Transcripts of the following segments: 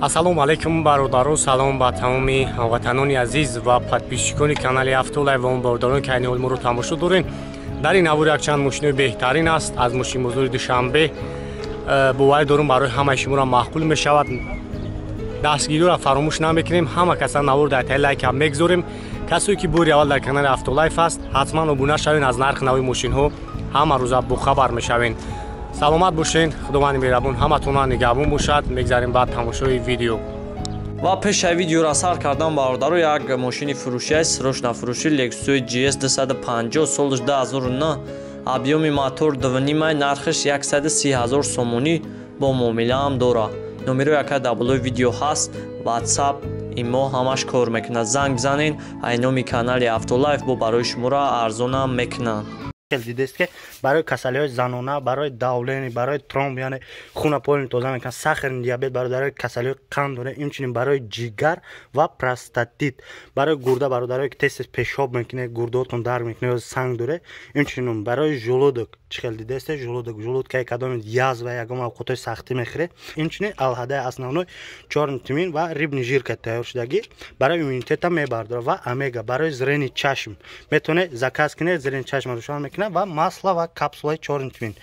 Ассалому алайкум бародарон, салом ба тамоми ҳамватанони азиз ва подписчикони канали Автолайв ва он бародарон ки айни ҳол моро тамошо дорем. Дар ин навор якчанд мошинои беҳтарин аст аз мошинбозори Душанбе. Боварӣ дорум барои ҳамаи шуморо маъқул мешавад. Дастгириро фаромӯш намекунем. Ҳама каса навор дар таи лайк ҳам мегузорем. Касое ки бори аввал дар канали Автолайв аст, ҳатман обуна шавед, аз нархи нави мошинҳо ҳама рӯза бохабар мешавед. Саломат бошед, худованди меҳрабон ҳаматонро нигаҳбон бошад. Мегзарем ба тамошои видео. Ва пешаи видеоро сар кардам бародаро, як мошини фурӯшӣ аст, срочно фурӯшӣ Lexus GS 250 солш 2009, объёми мотор 2.5, нархиш 130 000 сомонӣ бо муомила ҳам дорад. Номеро яка дар болои видео ҳаст, WhatsApp, имо ҳамаш кор мекунад. Занг бизанед, ай номи канали Автолайф бо барои шуморо арзонам мекунанд. Дидест ки барои касалиҳои занона, барои давление, барои тромб, яъне хуна полни тоза мекунад, сахарный диабет, бародарои касалиҳои қанд дорад, инчунин барои ҷигар ва простатит, барои гурда, бародарое ки тез пешоб мекунед, гурдаотон дард мекунад ё санг дорад, инчунин барои желудок, чӣ хел дидест, желудок, желудкаи кадоми язва ягон авқотҳои сахтӣ мехӯред, инчунин алҳадаи основной чёрный тмин ва рыбный жирка тайёр шудагӣ барои иммунитета мебардорад ва омега барои зрени чашм метавонед заказ кунед, зрени чашм рӯшан мекунад ва масла ва капсулаи чёрный тмин.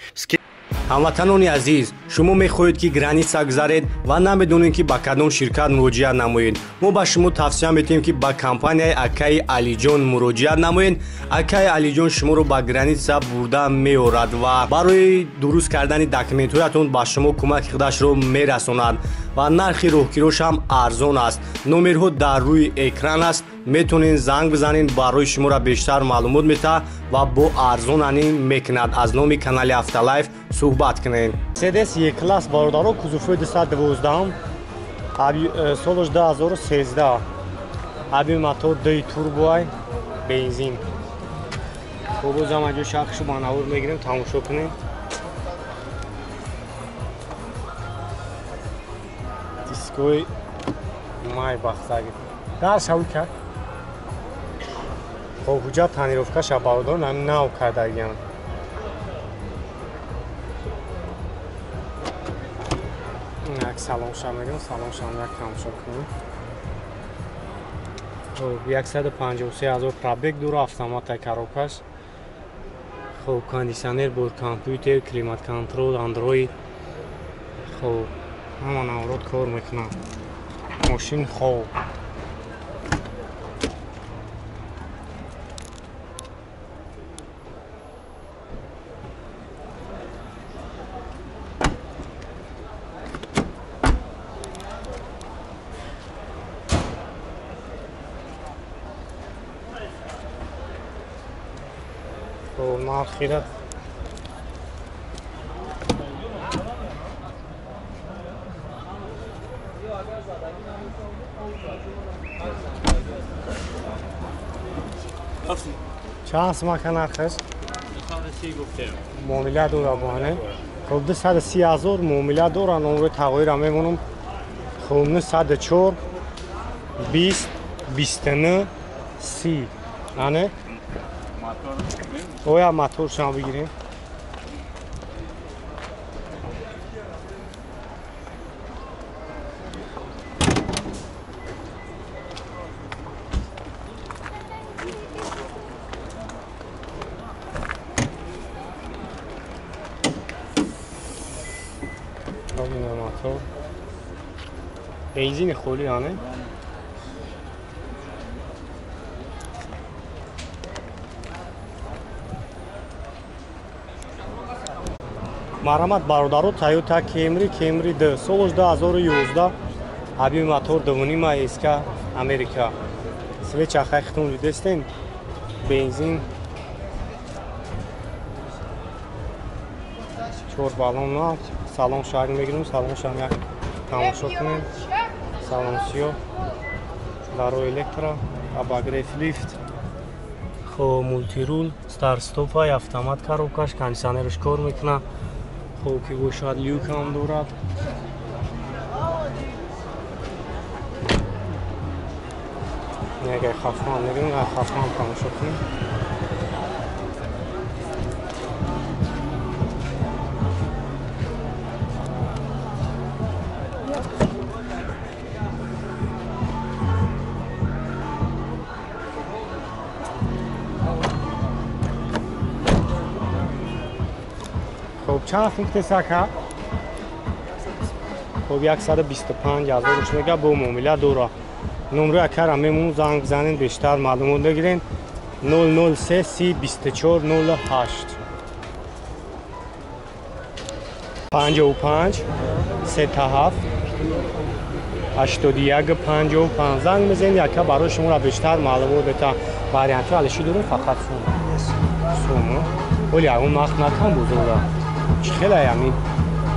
Ҳамватанони азиз, шумо мехоҳед ки граница гузаред ва намедонед ки ба кадом ширкат муроҷиат намоед. Мо ба шумо тавсия метиҳем ки ба компанияи Акаи Алиҷон муроҷиат намоед. Акаи Алиҷон шуморо ба граница бурда меорад ва барои дуруст кардани документҳоятон ба шумо кӯмаки худашро мерасонад ва нархи роҳкирош ҳам арзон аст. Номерҳо дар рӯи экран аст, метавонед занг бизанед, барои шуморо бештар маълумот метаҳад ва бо арзонанӣ мекунад. Аз номи канали Автолайф суҳбат кунед. Mercedes E-класс бародаро, кузовҳои 212, солаш 2013, аби мотор 2 турбоай, бензин. Хуб, бозам аҷо шахшу ба навор мегирем, тамошо кунед. Дискои май бахтаги. Дар шаву кард. Хоб, ҳуҷҷат тонировкаша бародарон ҳам нав кардагианд. Як салон шав мегирем, салон шав як тамошо кунем. Хоб, 153 000 пробег дора, автомата коробкаш. Хоб, кондиционер, бор компютер, климат контрол, андроид. Хоб, ҳама наворот кор мекунад. Мошин хоб. Нархира чанд сумака нархаш? Муомила дора боҳане. Хоб, 230 000 муомила дора, номрои тағоира мемонам. Хоб, 904 20 29 30. Ане? Оя моторшам бигирем. Мотор. Бензини холи ане? Марҳамат бародаро, Toyota Camry, Camry D, солаш 2011, объёми мотор 2.5 SK Америка. Свеча хайхтон дидестен, бензин 4 баллон на, салон шаг мегирем, салон шаг як тамошо кунем. Салон сиёҳ, даро электро, обогрев лифт. Хоб, мултирул, старт-стопай, автомат коробкаш, кондиционерш кор мекунад. Хоб, ки бошад люк ҳам дорад. Агар хафан мегирем, хафан тамошо кунем. Чанд функте сака? Хоб 125 ҳазор мега бо муомила дора. Номрои акара мемонум, занг бизанед, бештар маълумот бигирен. 003 30 24 08 55 37 81 55 занг мезанед, яка барои шуморо бештар маълумот бета. Вариантҳо алиши дорем, фақат сум. Сум. Оли ягон нарх накам бузурга. Чӣ хеле ами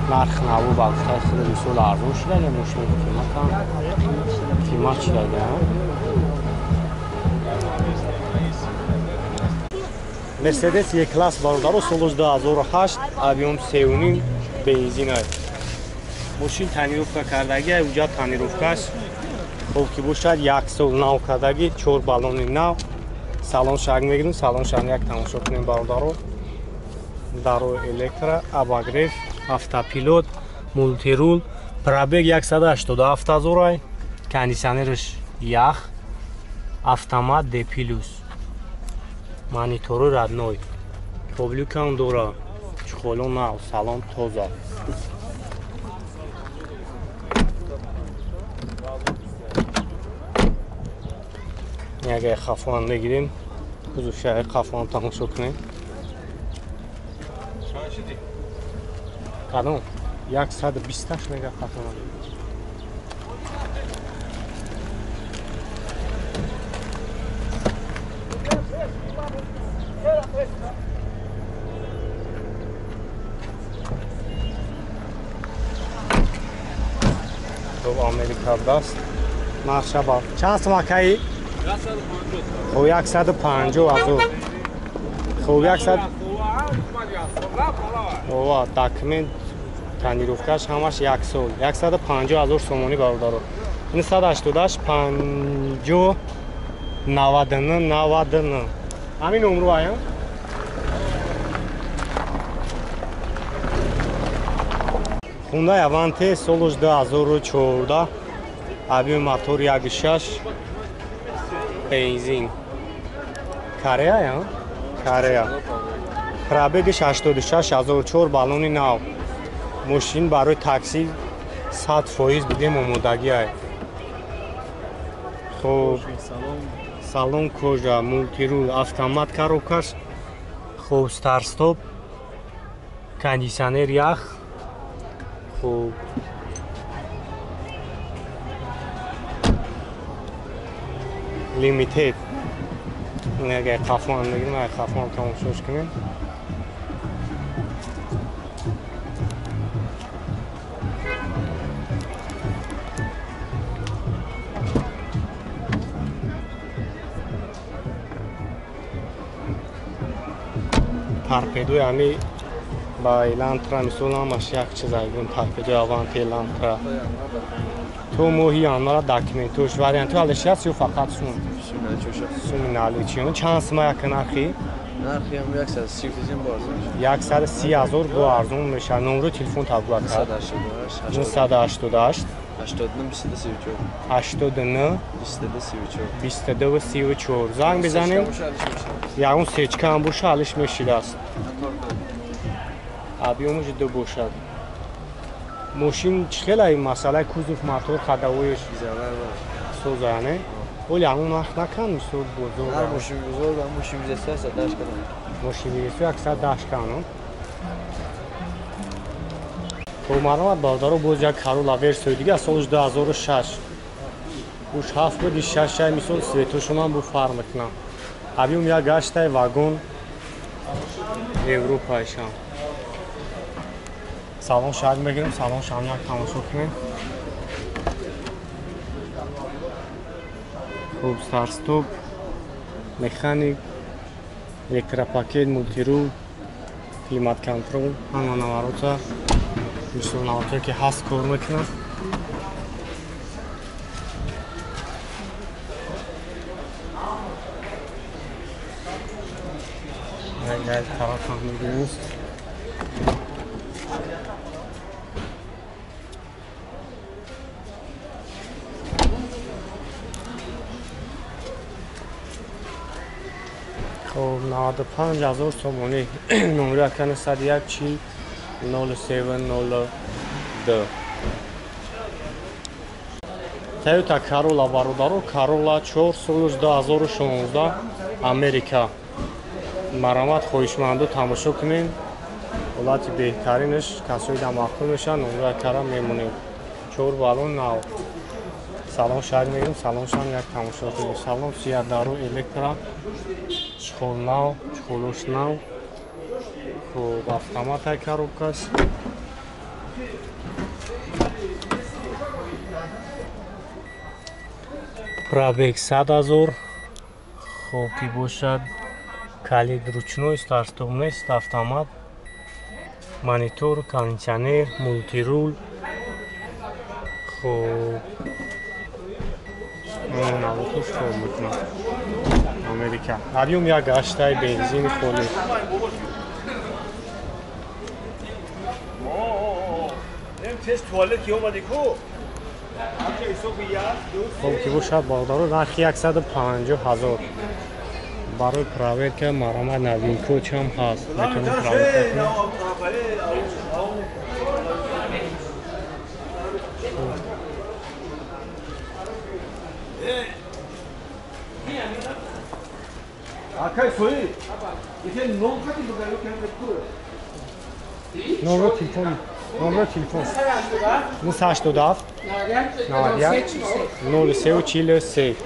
нарх наву ба гуфтаи худ мисол арзон шуда я мошин қиматам? Қимат шуда, Мерседес Е-класс бародаро соли 2008 объем 3.5 бензин аст. Мошин тонировка кардагӣ, уҷа тонировкаш хоб ки бошад як сол нав кардагӣ, 4 баллони нав. Салон шаг мегирем, салон шаг як тамошо кунем бародаро. Даро электро, обогрев, автопилот, мультирул, пробег 187 ҳазор, кондиционерш ях, автомат D+. Монитору родной. Публикам дора. Чехоло нав, салон тоза. Яга хафон мегирем. Кузовшаи хафон тамошо кунем. Кадом? 128 мега хафон. Хоб Америка даст. Маршаба. Чанд сум акаи? Хоб 150 ҳазор. Хоб 100. Ова, документ тонировкаш ҳамаш як сол. 150 ҳазор сомонӣ бародаро. 988 50 99 99. Ҳамин умру ая? Хундай Аванте соли 2014, объем мотор 1.6, бензин. Корея, я? Корея. Пробегиш 86,004, баллони нав. Мошин барои такси 100% бигем омодагӣ ай. Хоб, салон кожа, мультирул, автомат коробкаш, хоб старт-стоп, кондиционер ях. Хоб лимитед. Агар қафон бигирем, агар қафон тамошош кунем. Торпедои ҳами ба Элантра мисол ҳамаш як чиз айгун торпедои Аванте Элантра. То моҳи январа документош вариантҳо алиши аст ё фақат сум? Суми наличи. Чанд сума як нархи? Нархи ҳам 130 ҳазор бо арзон мешавад. 130 ҳазор бо арзон мешавад. Номрои телефон табула кард. 988 89 22 34 89 22 34 22 34. Занг бизанем. Ягон сечка ҳам боша алиш мешидааст. Объёмаш ду бошад. Мошин чӣ хеле масъалаи кузов, мотор, ходовоиш соза, не? Оли ҳамон нарх накан мисол бозор. Ҳар мошин бозор, ҳар мошин визеса 110 кадам. Мошин визеса 110 кадам. Хоб марҳамат бародаро, боз як Corolla версияи дига соли 2006. Уш 7 буд, 6 шай мисол светошонам бу фарқ мекунам. Объем як гаштай вагон Европаишам. Салон шаг мегирем, салон шаг як тамошо кунем. Хуб, старт-стоп, механик, электропакет, мультирул, климат-контрол, ҳама наворота, мисол навороте ки ҳаст кор мекунад. Як тараф ҳам мебинем. Хоб 95 ҳазор сомонӣ. Номри акани 101 40 0702. Toyota Corolla бародаро, Corolla 4 соли 2016 Америка. Марамат хоҳишманду тамошо кунед. Ҳолати беҳтаринаш касои да маъқул мешаванд, номра кара мемонед. 4 баллон нав. Салон шаҳр мегирем, салоншам як тамошо кунед. Салон сиядару электро, чхол нав, чхолош нав. Хуб, автоматай коробкаш. Пробег 100 000. Хуб ки бошад, калид ручной, старт-стоп нест, автомат, монитор, кондиционер, мултирул. Хуб, навотош кор мекунад. Америка. Объем 1.8 бензини холӣ. Хуб ки бошад бародаро, нархи 150 000. Барои проверка марамат новинкоч ҳам ҳаст. Метавонед проверка кунед. Номро телефон, номро телефон. 987 91 03 43.